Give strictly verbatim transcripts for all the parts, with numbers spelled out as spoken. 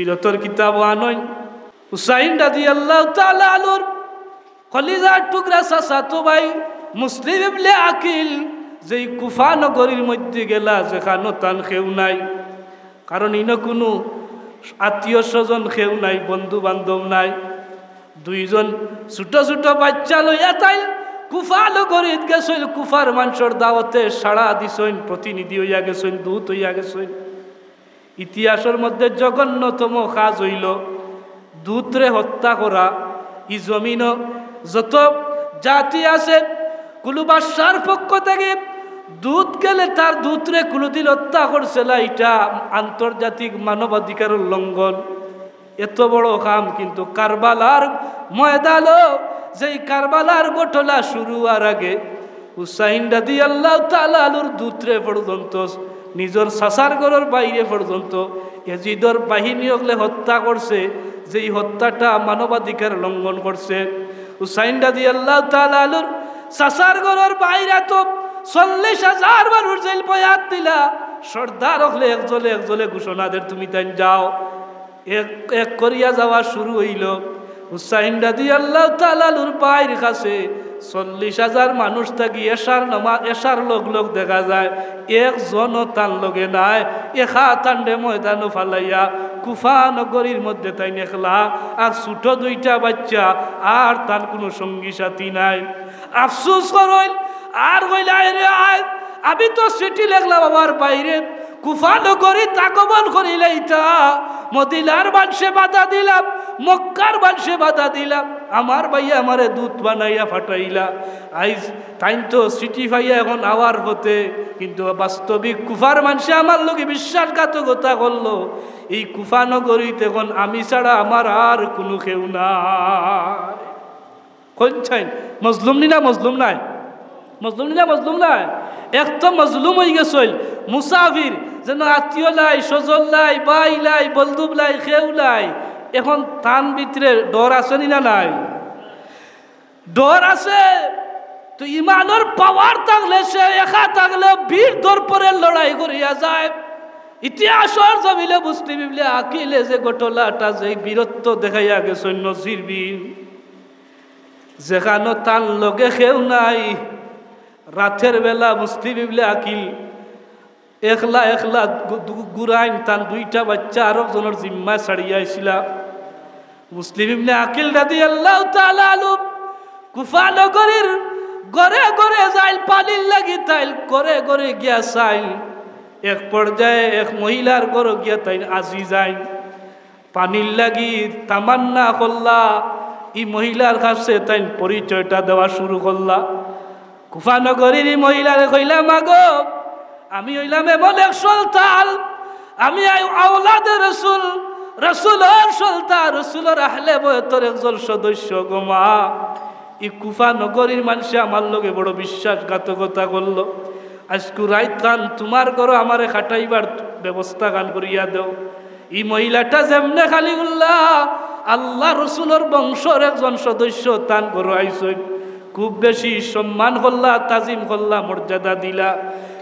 সিরতর কিতাবো আনইন, হুসাইন রাদিয়াল্লাহু তাআলা আনহুর কলিজার টুকরা চাচাতো ভাই মুসলিম ইবনে আকিল যেই কুফা নগরীর মধ্যে গেলা, যেখানো তান কেউ নাই, কারণ ইনো কুনু আত্মীয় স্বজন কেউ নাই, বন্ধু বান্ধব নাই। দুইজন ছোট ছোট বাচ্চা লইয়া তাইন কুফা নগরীত গেছইন, কুফার মানষর দাওয়াতে সাড়া দিছইন, প্রতিনিধি অইয়া গেছইন, দূত অইয়া গেছইন। ইতিহাসর মধ্যে জঘন্যতম কাজ অইলো দূতরে হত্যা করা। ই জমিনো যত জাতি আছে, কুনু বাদশার পক্ষ থাকি দূত গেলে তার দূতরে কুনুদিন হত্যা করছে না, ইটা আন্তর্জাতিক মানবাধিকারর লঙ্ঘন। এত বড় কাম, কিন্তু কারবালার ময়দানো, যেই কারবালার ঘটনা শুরু অওয়ার আগে হুসাইন রাদিয়াল্লাহু তাআলা আনহুর দূতরে পর্যন্ত, নিজর চাচার ঘরর ভাইরে পর্যন্ত এজিদর বাহিনী অকলে হত্যা করছে, যেই হত্যাটা মানবাধিকার লঙ্ঘন করছে। হুসাইন রাদিয়াল্লাহু তাআলা আনহুর চাচার ঘরর ভাইরা তো চল্লিশ হাজার মানুষ যেইন বয়াত দিলা, সর্দার অকলে একজনে একজনে ঘোষণা দের, তুমি তাইন যাও। এক এক করিয়া যাওয়া শুরু অইলো। হুসাইন রাদিয়াল্লাহু তাআলা আনহুর ভাইর কাছে চল্লিশ হাজার মানুষ থাকি এশার নামা-, এশার লগ লগ দেখা যায় একজনও তান লগে নাই। একা তানরে ময়দানো ফালাইয়া কুফা নগরীর মধ্যে তাইন একলা, আর ছোট দুইটা বাচ্চা, আর তান কুনু সঙ্গী সাথী নাই। আফসোস করইন, আর কইলা, "আয় রে আয়, আমি তো চিঠি লেখলাম আমার ভাইরে, কুফা নগরীত আগমন করিলাইতা, মদিনার মানষে বাধা দিলাম, মক্কার মানষে বাধা দিলাম, আমার ভাইয়ে আমারে দূত বানাইয়া পাঠাইলা। আইজ তাইন তো চিঠি পাইয়া এখন আওয়ার পথে, কিন্তু বাস্তবিক কুফার মানষে আমার লগে বিশ্বাসঘাতকতা করলো। এই কুফা নগরীত এখন আমি ছাড়া আমার আর কুনু কেউ নাই।" কইন চাইন, মজলুম নি না মজলুম নায়? মজলুম নি না মজলুম নায়? এক তো মজলুম অইগেছইন, মুসাফির, যেন আত্মীয় নাই, স্বজন নাই, ভাই নাই, বন্ধু নাই, কেউ নাই। এখন তান ভিতরে ডর আছে নি না নাই? ডর আছে। তো ইমানর পাওয়ার থাকলে সে একা থাকলে বীর দর্পরে লড়াই করিয়া যায়। ইতিহাসর জমিনে মুসলিম ইবনে আকিলে যে ঘটনাটা, যে বীরত্ব দেখাইয়া গেছইন নজিরবিহীন, যেখানো তান লগে কেউ নাই, রাতের বেলা মুসলিম ইবনে আকিল একলা একলা গু-, দু-, ঘুরাইন, তান দুইটা বাচ্চা আরক জনর জিম্মায় ছাড়িয়া আইছিলা। মুসলিম ইবনে আকিল রাদিয়াল্লাহু তাআলা আনহু কুফা নগরীর ঘরে ঘরে যাইন, পানির লাগি তাইন ঘরে ঘরে গিয়া চাইন। এক পর্যায়ে এক মহিলার ঘরো গিয়া তাইন আজি যাইন। পানির লাগি তামান্না করলা, ই মহিলার কাছে তাইন পরিচয়টা দেওয়া শুরু করলা। কুফা নগরীর ই মহিলারে কইলা, "মাগো, আমি অইলাম এমন এক সন্তান, আমি আই-, আওলাদে রসুল, রসুলর সন্তান, রসুলর আহলে বয়তর একজন সদস্য গো মা।" ই কুফা নগরীর মানষে আমার লগে বড় বিশ্বাসঘাতকতা করলো। আইজকু রাইতখান তুমার ঘরো আমারে খাটাইবার ব্যবস্থাখান করিয়া দেও। ই মহিলাটা যেমনে খালি উল্লা, আল্লার রসুলর বংশর একজন সদস্য তান ঘরো আইছইন। খুব বেশি সম্মান করলা, তাজিম করলা, মর্যাদা দিলা।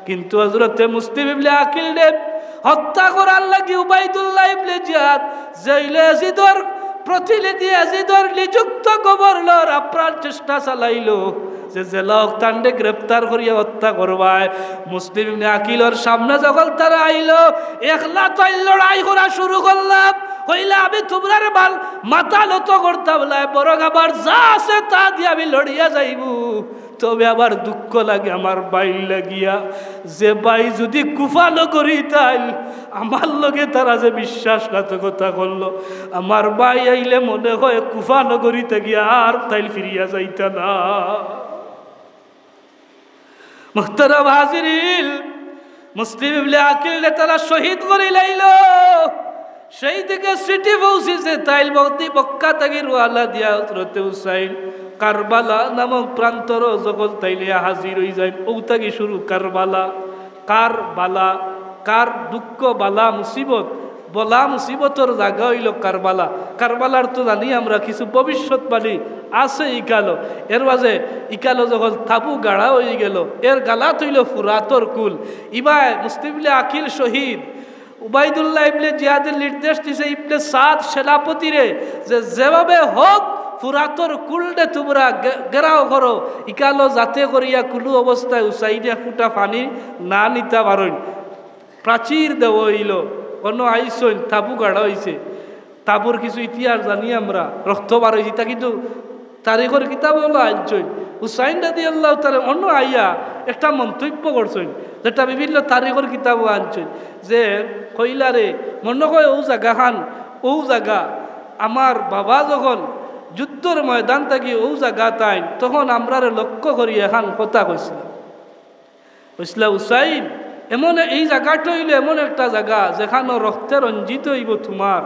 কিন্তু হযরতে মুসলিম ইবনে আকিলরে হত্যা করার লাগি উবাইদুল্লাহ ইবনে জিয়াদ, যে অইলো এজিদর প্রতিনিধি, এজিদর নিযুক্ত গভর্নর, আপ্রাণ চেষ্টা চালাইলো যে যেলা অউক তানরে গ্রেফতার করিয়া হত্যা করবায়। মুসলিম ইবনে আকিলর সামনে যখন তারা আইলো, একলা তাইন লড়াই করা শুরু করলাম। কইলা, "আমি তুমরারে মাথা নত করতাম নায়, বরং আমার যা আছে তা দিয়া আমি লড়িয়া যাইমু।" তবে আমার দুঃখ লাগে আমার ভাইর লাগিয়া, যে ভাই যুদি কুফা নগরী তাইন, আমার লগে তারা যে বিশ্বাসঘাতকতা করলো, আমার ভাই আইলে মনে হয় কুফা নগরী থাকি আর তাইন ফিরিয়া যাইতা না। মুহতারাম হাজিরিন, মুসলিম ইবনে আকিলরে তারা শহীদ করিলাইলো। সেই দিকে চিঠি পৌঁছিছে, তাইন মক্কা থাকি রওয়ানা দিয়া হযরতে হুসাইন কারবালা নামক প্রান্তরো যখন তাইন হাজির অইযাইন, অউ থাকি শুরু কারবালা, কার বালা, কার দুঃখ, বালা মুসিবত, বলা মুসিবতর জাগা অইলো কারবালা। কারবালার তো জানি আমরা কিছু ভবিষ্যৎবাণী আছে ইকালো। এর মাঝে ইকালো যখন তাবু গাড়া অইগেলো, এর গালাত অইলো ফুরাতর কুল। ইবায় মুসলিম ইবনে আকিল শহীদ, উবাইদুল্লাহ ইবনে জিয়াদে নির্দেশ দিছে ইবনে সাদ সেনাপতিরে যে যেভাবে হোক ফুরাতর কুলডে তুমরা ঘে-, ঘেরাও করো, ইকানো যাতে করিয়া কুনু অবস্থায় হুসাইনে এক ফুটা পানি না নিতা পারইন। প্রাচীর দেওয়া অইলো, অনো আইছইন, তাবু গাড়া অইছে। তাবুর কিছু ইতিহাস জানি আমরা, রক্ত বার অইছে, ইতা কিন্তু তারিখর কিতাবো অলা আনছইন। হুসাইন রাদিয়াল্লাহু তাআলা অনো আইয়া একটা মন্তব্য করছইন, যেটা বিভিন্ন তারিখর কিতাবো আনছইন, যে কইলা রে, মনো কয় অউ জাগাখান, অউ জাগা, আমার বাবা যখন যুদ্ধর ময়দান থাকি অউ জাগাত আইন, তখন আমরারে লক্ষ্য করি এখান কথা কইছিলা। কইছিলা, "হুসাইন, এমন এই জাগাটা অইলো এমন একটা জাগা যেখানো রক্তে রঞ্জিত অইবো তুমার,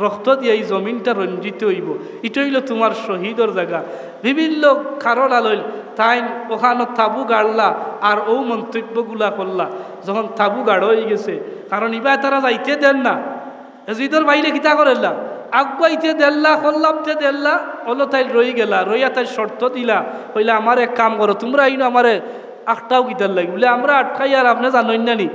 রক্ত দিয়া এই জমিনটা রঞ্জিত অইবো, ইটা অইলো তুমার শহীদর জাগা।" বিভিন্ন কারণ আলইল, তাইন অখানো তাবু গাড়লা আর অউ মন্তব্যগুলা করলা। যখন তাবু গাড়া অইগেছে, কারণ ইবায় তারা যাইতে দের না, এজিদর ভাইরে কিতা করেলা, আগুয়াইতে দেরলা, কল্লাবতে দেরলা, অলো তাইন রইগেলা, রইয়া তাইন শর্ত দিলা, কইলা, "আমার এক কাম করো, তুমরা ইনো আমারে আটকাও কিতার লাগি?" বুলে, "আমরা আটকাইয়ার আপনে জানইন না নি?"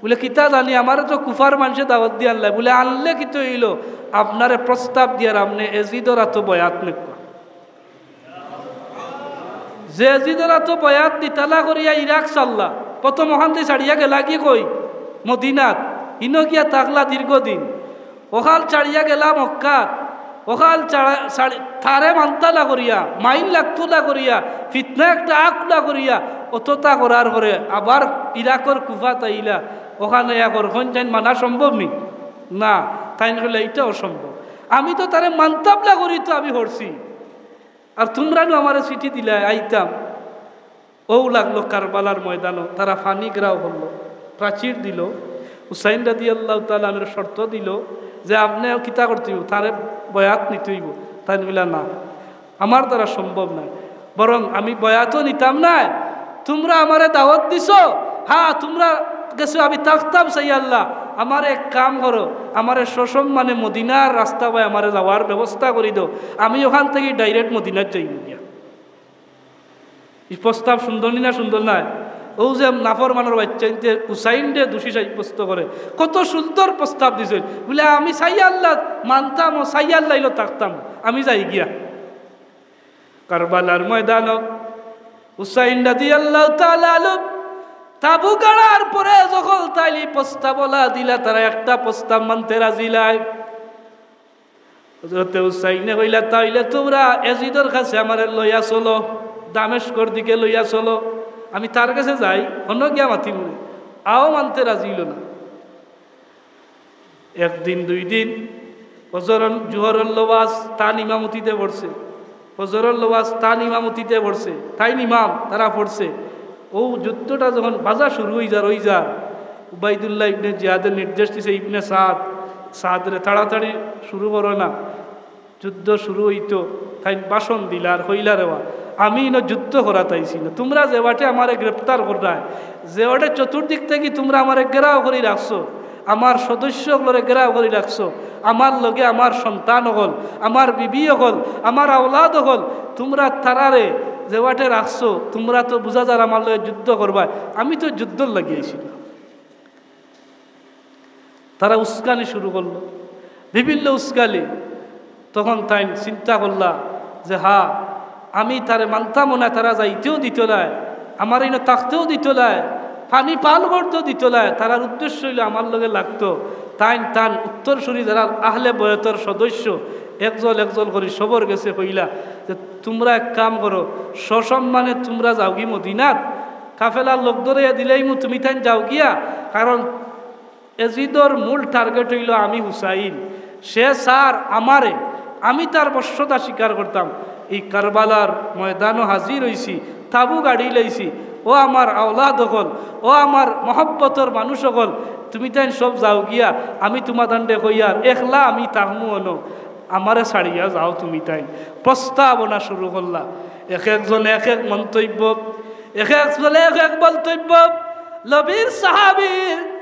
বুলে, "কিতা জানি, আমারে তো কুফার মানষে দাওয়াত দিয়া আনলা।" বুলে, "আনলে কিতা অইলো, আপনারে প্রস্তাব দিয়ার আপনে এজিদর আতো বয়াত নেউক্কা।" যে এজিদর আতো বয়াত নিতা না করিয়া ইরাক ছাড়লা, প্রথম অখানদি ছাড়িয়া গেলাগি কই? মদিনাত। ইনো গিয়া থাকলা দীর্ঘদিন। অখান ছাড়িয়া গেলা মক্কাত। অখান ছাড়া-, ছাড়ি-, তারে মানতা না করিয়া, মাইন লাগতো না করিয়া, ফিতনা একটা আউক না করিয়া, অততা করার পরে আবার ইরাকর কুফাত আইলা। অখান আইয়া কর, অখান তাইন মানা সম্ভব নি? না, তাইন কইলা, "ইটা অসম্ভব। আমি তো তারে মানতাম না করি তো আমি করছি।" আর তুমরা নু আমারে চিঠি দিলায়, আইতাম। অউ লাগলো কারবালার ময়দানো, তারা পানি ঘেরাও করলো, প্রাচীর দিলো। হুসাইন রাদিয়াল্লাহু তাআলা আনহুরে শর্ত দিলো যে, "আপনে কিতা করতে অইবো? তারে বয়াত নিতে অইবো।" তাইন কইলা, "না, আমার দ্বারা সম্ভব নায়, বরং আমি বয়াতও নিতাম নায়, তুমরা আমারে দাওয়াত দিছো, হ্যাঁ, তুমরা গেছো, আমি থাকতাম চাই আল্লাহ, আমারে এক কাম করো, আমারে সসম্মানে মদিনার রাস্তা বায় আমারে যাওয়ার ব্যবস্থা করি দেও, আমি অখান থাকি direct মদিনাত যাইমু গিয়া।" ই প্রস্তাব সুন্দর নি না সুন্দর নায়? অউ যে নাফরমানর বাইচ্চাইন্তে হুসাইনরে দোষী সাব্যস্ত করে, কত সুন্দর প্রস্তাব দিছইন। বুলে, "আমি চাই আল্লাহ মানতাম, ও চাই আল্লাহ ইলো থাকতাম, আমি যাই গিয়া।" কারবালার ময়দানো হুসাইন রাদিয়াল্লাহু তাআলা আনহু তাবু গাড়ার পরে যখন তাইন ই প্রস্তাব অলা দিলা, তারা একটা প্রস্তাব মানতে রাজি নায়। হযরতে হুসাইনে কইলা, "তাইলে তুমরা এজিদর কাছে আমারে লইয়া চলো, দামেস্কর দিকে লইয়া চলো, আমি তার কাছে যাই, অনো গিয়া মাতিমুনে।" অউ মানতে রাজি অইলো না। একদিন দুই দিন, ফজরর, জোহরর লওয়াজ তান ইমামতিতে পড়ছে, ফজরর লওয়াজ তান ইমামতিতে পড়ছে, তাইন ইমাম, তারা পড়ছে। অউ যুদ্ধটা যখন বাজা শুরু অইযার, অইযার, উবাইদুল্লাহ ইবনে জিয়াদে নির্দেশ দিছে, "ইবনে সাদ, সাদরে তাড়াতাড়ি শুরু করো না।" যুদ্ধ শুরু অইতো, তাইন ভাষণ দিলা আর কইলা, "রেবা, আমি ইনো যুদ্ধ করাত আইছি না, তুমরা যেবাটে আমারে গ্রেপ্তার কররায়, যেবাটে চতুর্দিক থাকি তুমরা আমারে ঘেরাও করি রাখছো, আমার সদস্য অকলরে ঘেরাও করি রাখছো, আমার লগে আমার সন্তান অকল, আমার বিবি অকল, আমার আওলাদ অকল, তুমরা তারারে যেবাটে রাখছো, তুমরা তো বুঝা যার আমার লগে যুদ্ধ করবায়, আমি তো যুদ্ধর লাগি আইছি না।" তারা উস্কানি শুরু করলো, বিভিন্ন উস্কানি। তখন তাইন চিন্তা করলা যে, "হা, আমি তারে মানতামও নায়, তারা যাইতেও দিতো নায়, আমারে ইনো থাকতেও দিতো নায়, পানি পান করতেও দিতো নায়, তারার উদ্দেশ্য অইলো আমার লগে লাগতো।" তাইন তান উত্তরসূরি যারা আহলে বয়তর সদস্য, একজন একজন করি সবর গেছে কইলা যে, "তুমরা এক কাম করো, সসম্মানে তুমরা যাওগি মদিনাত, কাফেলার লোক ধরাইয়া দিলাইমু, তুমি তাইন যাও গিয়া, কারণ এজিদর মূল target অইলো আমি হুসাইন, সে চার আমারে, আমি তার বশ্যতা স্বীকার করতাম।" ই কারবালার ময়দানো হাজির অইছি, তাবু গাড়ি লাইছি। ও আমার আওলাদ অকল, ও আমার মহব্বতর মানুষ অকল, তুমি তাইন সব যাও গিয়া, আমি তুমাতানরে কইয়ার একলা আমি থাকমু অনো, আমারে ছাড়িয়া যাও তুমি তাইন। প্রস্তাবনা শুরু করলা, এক একজন এক এক মন্তব্য, এক একজনে এক এক মন্তব্য। নবীর সাহাবীর,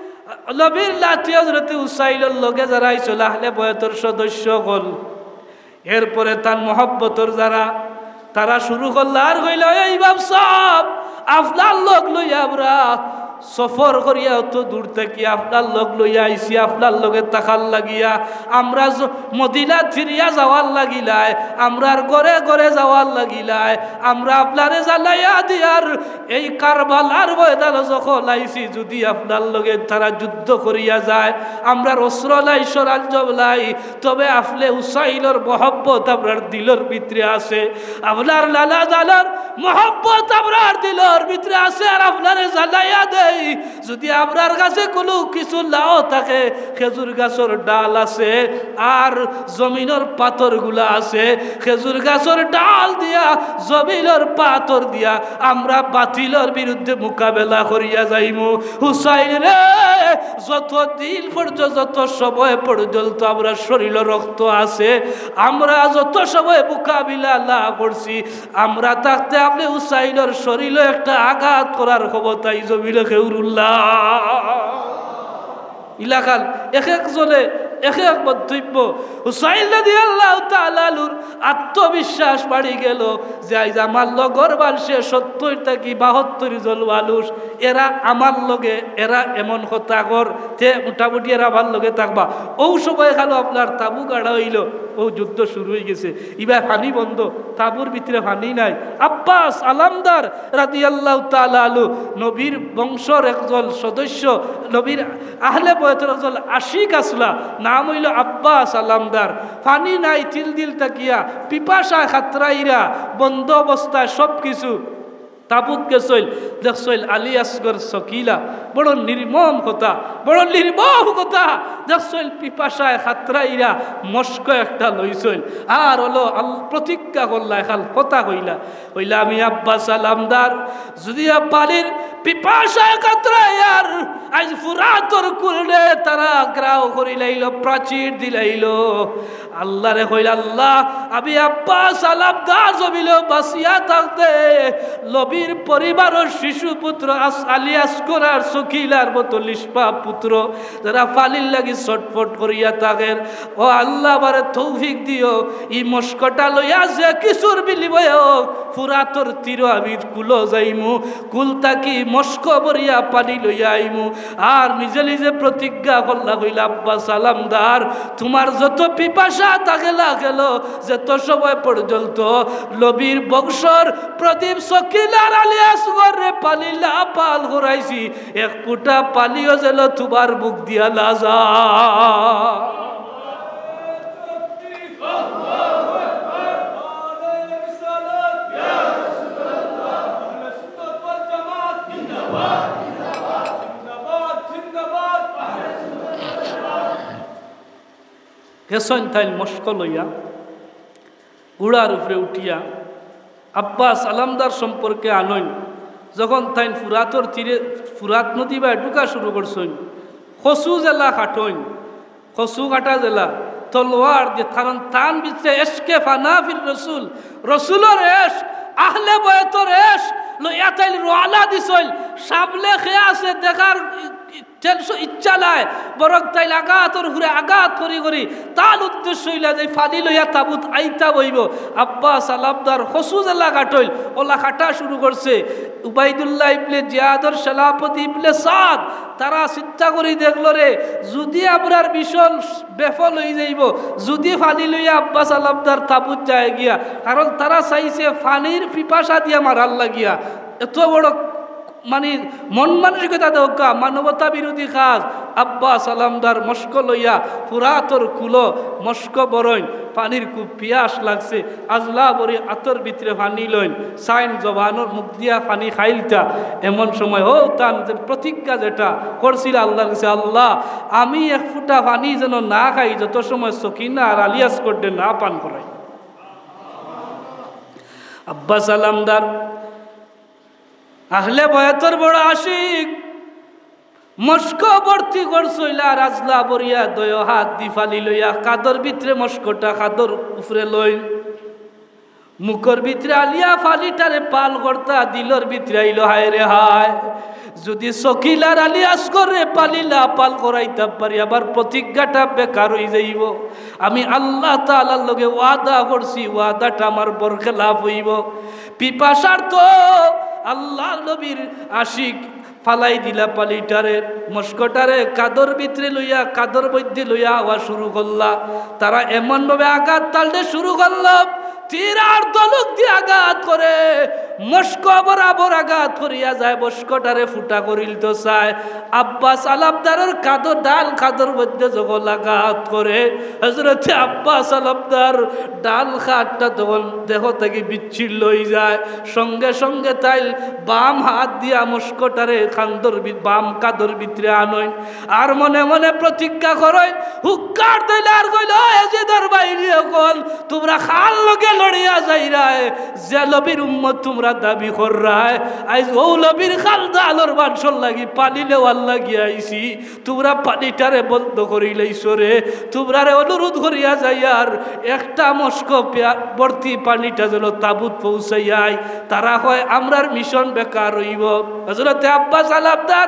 নবীর লাতি হযরতে হুসাইনর লগে যারা আইছইন আহলে বয়তর সদস্য অকল, এরপরে তান মহব্বতর যারা, তারা শুরু করলা আর কইলা, "এই ইমাম সাব, আপনার লগ লইয়া আমরা সফর করিয়া অত দূর থাকি আপনার লগ লইয়া আইছি, আপনার লগে থাকার লাগিয়া। আমরা জ-, মদিনাত ফিরিয়া যাওয়ার লাগিলায়, আমরার ঘরে ঘরে যাওয়ার লাগিলায়, আমরা আপনারে জ্বালাইয়া দিয়ার এই কারবালার ময়দানো যখন আইছি, যদি আপনার লগে তারা যুদ্ধ করিয়া যায়, আমরার অস্ত্র নাই, সরঞ্জাম নাই, তবে আপনে হুসাইনর মহব্বত আমরার দিলর ভিতরে আছে, আপনার লালা জানর মহব্বত আমরার দিলর ভিতরে আছে। আর আপনারে জানাইয়া দেই, যদি আমরার কাছে কুনু কিছু নাও থাকে, খেজুর গাছর ডাল আছে, আর জমিনর পাথরগুলা আছে। খেজুর গাছর ডাল দিয়া, জমিনর পাথর দিয়া আমরা বাতিলর বিরুদ্ধে মোকাবেলা করিয়া যাইমু। হুসাইন রে, যত দিন পর্যন্ত, যত সময় পর্যন্ত আমরার শরীলো রক্ত আছে, আমরা যত সময় মোকাবিলা না করছি, আমরা থাকতে আপনে হুসাইনর শরীলো একটা আঘাত করার ক্ষমতাই জমিনে কেউরুল্লাহ। ইলাখান এক একজনে এক এক মন্তব্য। হুসাইন রাদিয়াল্লাহু তাআলা আনহুর আত্মবিশ্বাস বাড়ি গেল যে আইজ আমার লগর মানষে সত্তইর থাকি বাহাত্তইর জন মানুষ, এরা আমার লগে, এরা এমন কথা কর, তে মোটামুটি এরা আমার লগে থাকবা। অউ সময় খালো আপনার তাবু গাড়া অইলো, অউ যুদ্ধ শুরু অইগেছে। ইবায় পানি বন্ধ, তাবুর ভিতরে পানি নাই। আব্বাস আলামদার রাদিয়াল্লাহু তাআলা আনহু, নবীর বংশর একজন সদস্য, নবীর আহলে বয়তর একজন আশিক আছলা, নাম অইলো আব্বাস আলামদার। পানি নাই, তিল দিল থাকিয়া, পিপাসায় খাতরাইরা, বন্ধ অবস্থায় সব কিছু। তাবুত গেছইল, দেখছইল আলী আসগর সকিলা, বড় নির্মম কথা, বড় নির্মম কথা। দেখছইল পিপাসায় খাতরাইরা মশক একটা লইছইল, আর অইলো আল-, প্রতিজ্ঞা করলা, এখান কথা কইলা, কইলা, "আমি আব্বাস আলামদার, যুদি পানির পিপাসায় খাতরাই আর আইজ ফুরাতর কুলরে তারা ঘেরাও করিলাইলো, প্রাচীর দিলাইলো।" আল্লারে কইল, "আল্লাহ, আমি আব্বাস আলামদার জমিনো বাঁচিয়া থাকতে নবীর পরিবারর শিশু পুত্র আস-, আলী আসগর আর সকিলার মতো নিষ্পাপ পুত্র, যারা পানির লাগি ছটফট করিয়া থাকের, ও আল্লাহ, আমারে তৌফিক দিও, ই মশকটা লইয়া যে কিছুর বিনিময়ে হোক, ফুরাতর তীরো আমি কুলো যাইমু, কুল থাকি মশক ভরিয়া পানি লইয়া আইমু।" আর নিজে নিজে প্রতিজ্ঞা করলা, কইলা, "আব্বাস আলামদার, তুমার যত পিপাসা থাকে না কেন, যত সময় পর্যন্ত নবীর বংশর প্রদীপ সকিলার আলী আসগররে পানি না পান করাইছি, এক ফুটা পানিও যেন তুমার মুখ দিয়া না যায়।" গেছইন তাইন মশক লইয়া, ঘোড়ার উপরে উঠিয়া, আব্বাস আলামদার সম্পর্কে আনইন। যখন তাইন ফুরাতর তীরে, ফুরাত নদী বায় ঢুকা শুরু করছইন, কচু যেলা কাটইন, কচু কাটা যেলা, তলোয়ার দিয়া, কারণ তান ভিতরে এশকে ফানা ফির রসুল, রসুলর এশক, আহলে বয়তর এশক লইয়া তাইন রওয়ানা দিছইন। সামনে কে আছে দেখার টেনশন ইচ্ছা নাই, বরং তাইন আঘাতর উপরে আঘাত করি করি তান উদ্দেশ্য অইলা যে পানি লইয়া তাবুত আইতা অইবো। আব্বাস আলামদার কচু যেলা কাটইন, অলা কাটা শুরু করছে। উবাইদুল্লাহ ইবনে জিয়াদর সেনাপতি ইবনে সাদ, তারা চিন্তা করি দেখলো রে, যুদি আমরার মিশন বিফল অইযাইবো, যুদি পানি লইয়া আব্বাস আলামদার তাবুত যায় গিয়া, কারণ তারা চাইছে পানির পিপাসা দিয়া মারার লাগিয়া। এত বড় মানে মন মানসিকতা দেখউক্কা, মানবতা বিরোধী কাজ। আব্বাস আলামদার মশক লইয়া ফুরাতর কুলো মশক ভরইন, পানির খুব পিয়াস লাগছে, আজলা ভরি আতর ভিতরে পানি লইন, চাইন জবানর মুখ দিয়া পানি খাইলতা। এমন সময় অউ তান যে প্রতিজ্ঞা যেটা করছিলা আল্লাহর কাছে, "আল্লাহ, আমি এক ফুটা পানি যেন না খাই যত সময় সকিনা আর আলী আসগররে না পান করাই।" আব্বাস আলামদার আহলে বয়তর বড় আশিক, মশক ভর্তি করছইলা আর আজলা ভরিয়া দুইও হাত দি পানি লইয়া কাদর ভিতরে মশকটা কাদর উপরে লইন। মুখর ভিতরে আলিয়া পানিটারে পান করতা, দিলর ভিতরে আইলো, "হায় রে হায়, যুদি সকিলার আলী আসগররে পানি না পান করাইতাম পারি, আমার প্রতিজ্ঞাটা বেকার অইযাইবো। আমি আল্লাহ তাআলার লগে ওয়াদা করছি, ওয়াদাটা আমার বরখেলাফ অইবো।" পিপাসার্ত আল্লাহর নবীর আশিক ফালাই দিলা পানিটারে, মশকটারে কাঁধর ভিতরে লইয়া, কাঁধর মধ্যে লইয়া আওয়া শুরু করলা। তারা এমনভাবে আঘাত তালতে শুরু করলো, তীর আর ধনুক দিয়া আঘাত করে, মশক বরাবর আঘাত করিয়া যায়, মশকটারে ফুটা করিলতো চায়। আব্বাস আলাপদারর কাঁধর, ডান কাঁধর মধ্যে যখন আঘাত করে, হযরতে আব্বাস আলাপদার ডান কাঁধটা তখন দেহ থাকি বিচ্ছিন্ন অই যায়। সঙ্গে সঙ্গে তাইন বাম হাত দিয়া মশকটারে কাঁধর ভি-, বাম কাঁধর ভিতরে আনইন। আর মনে মনে প্রতিজ্ঞা করইন, হুঙ্কার দিলা আর কইলা, "ও এজিদর বাহিনী অকল, তুমরা কার লগে লড়িয়া যাইরায়, যে নবীর উম্মত তুমরা দাবি কররায়, আইজ অউ নবীর খান্দানর মানষর লাগি পানি নেওয়ার লাগি আইছি, তুমরা পানিটারে বন্ধ করিলাইছো রে, তুমরারে অনুরোধ করিয়া যাইয়ার একটা মশক পিয়া-, ভর্তি পানিটা যেন তাবুত পৌঁছাইয়ায়।" তারা কয়, "আমরার মিশন বেকার অইবো।" হযরতে আব্বাস আলাপদার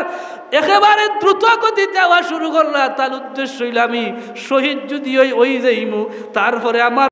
একেবারে দ্রুত গতিতে আওয়া শুরু করলা, তার উদ্দেশ্য অইল, "আমি শহীদ যুদি অই, অই যাইমু, তারপরে আমার